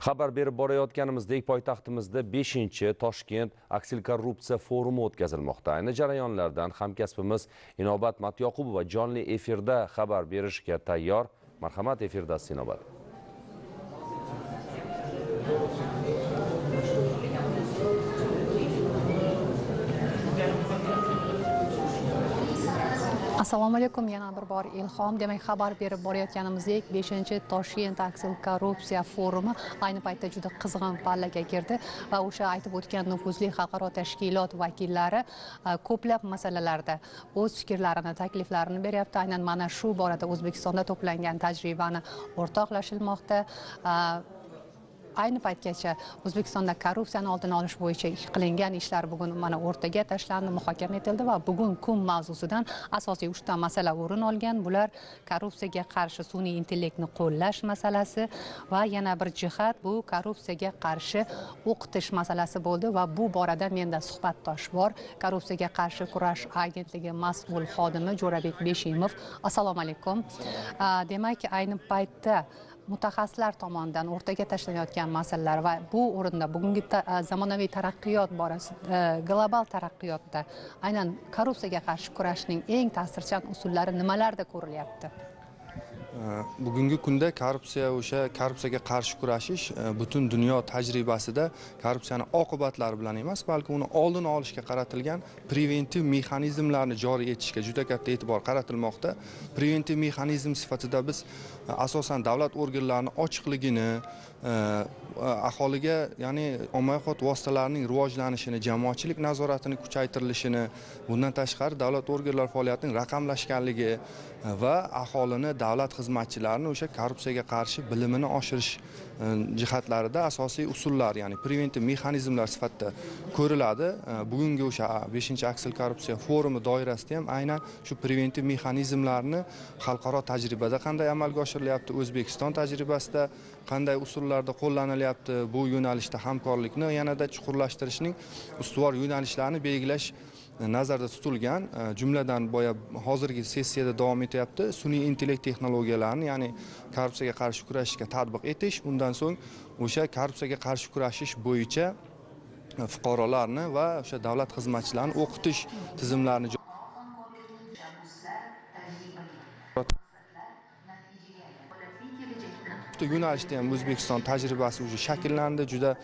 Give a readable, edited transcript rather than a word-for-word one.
Xabar berib borayotganimizdek, poytaxtimizda 5-Toshkent aksilkorrupsiya forumi o'tkazilmoqda. Ayni jarayonlardan hamkasbimiz Inobat Matyoqubova jonli efirda xabar berishga tayyor. Marhamat, efirdasiz Inobat. Assalomu alaykum yana bir bor Ilhom. Demak, xabar berib borayotganimizdek, 5-Toshkent aksilkorrupsiya forumi ayni paytda juda qizg'in pallaga kirdi va o'sha aytib o'tgan nufuzli xalqaro tashkilot vakillari ko'plab masalalarda o'z fikrlarini, takliflarini beryapti. Aynan mana shu borada O'zbekistonda to'plangan tajribani o'rtoqlashilmoqda. Ayni paytgacha O'zbekistonda korrupsiyani oldini olish bo'yicha qilingan ishlar bugun mana o'rtaga tashlandi, muhokama etildi va bugun kun mavzusidan asosiy 3 ta masala o'rin olgan. Bular korrupsiyaga qarshi sun'iy intellektni qo'llash masalasi va yana bir jihat bu korrupsiyaga qarshi o'qitish masalasi bo'ldi va bu borada menda suhbatdosh bor. Korrupsiyaga qarshi kurash agentligi mas'ul xodimi Jo'rabek Beshimov. Assalomu alaykum. Demak, ayni paytda mutaxassislar tomonidan o'rtaga tashlanayotgan masalalar va bu o'rinda bugungi zamonaviy taraqqiyot borasida, global taraqqiyotda aynan korrupsiyaga qarshi kurashning eng ta'sirchan usullari nimalarda ko'rilyapti? Bugungi kunda korrupsiya, o'sha korrupsiyaga qarshi kurashish butun dunyo tajribasida korrupsiyani oqibatlari bilan emas, balki uni oldini olishga qaratilgan preventiv mexanizmlarni joriy etishga juda katta e'tibor qaratilmoqda. Preventiv mexanizm sifatida biz asosan davlat organlarining ochiqligini, aholiga, ya'ni ommaviy axborot vositalarining rivojlanishini, jamoatchilik nazoratini kuchaytirilishini, bundan tashqari davlat organlari faoliyatining raqamlashganligi va aholini, davlat xizmatchilarini o'sha korrupsiyaga qarshi bilimini oshirish jihatlarida asosiy usullar, ya'ni preventiv mexanizmlar sifatida ko'riladi. Bugungi o'sha 5-aksilkorrupsiya forumi doirasida ham aynan shu preventiv mexanizmlarni xalqaro tajribada qanday amalga oshirilyapti, O'zbekiston tajribasida qanday usullarda qo'llanilyapti, bu yo'nalishda hamkorlikni yanada chuqurlashtirishning ustuvor yo'nalishlarini belgilash nazarda tutilgan. Jumladan, boya hozirgi sessiyada davom etyapti sun'iy intellekt texnologiyalarini, ya'ni korrupsiyaga qarshi kurashishga tatbiq etish, undan so'ng o'sha korrupsiyaga qarshi kurashish bo'yicha fuqarolarni va o'sha davlat xizmatchilarini o'qitish tizimlarini yo'nalishda ham O'zbekiston tajribasi уже shakllandi, juda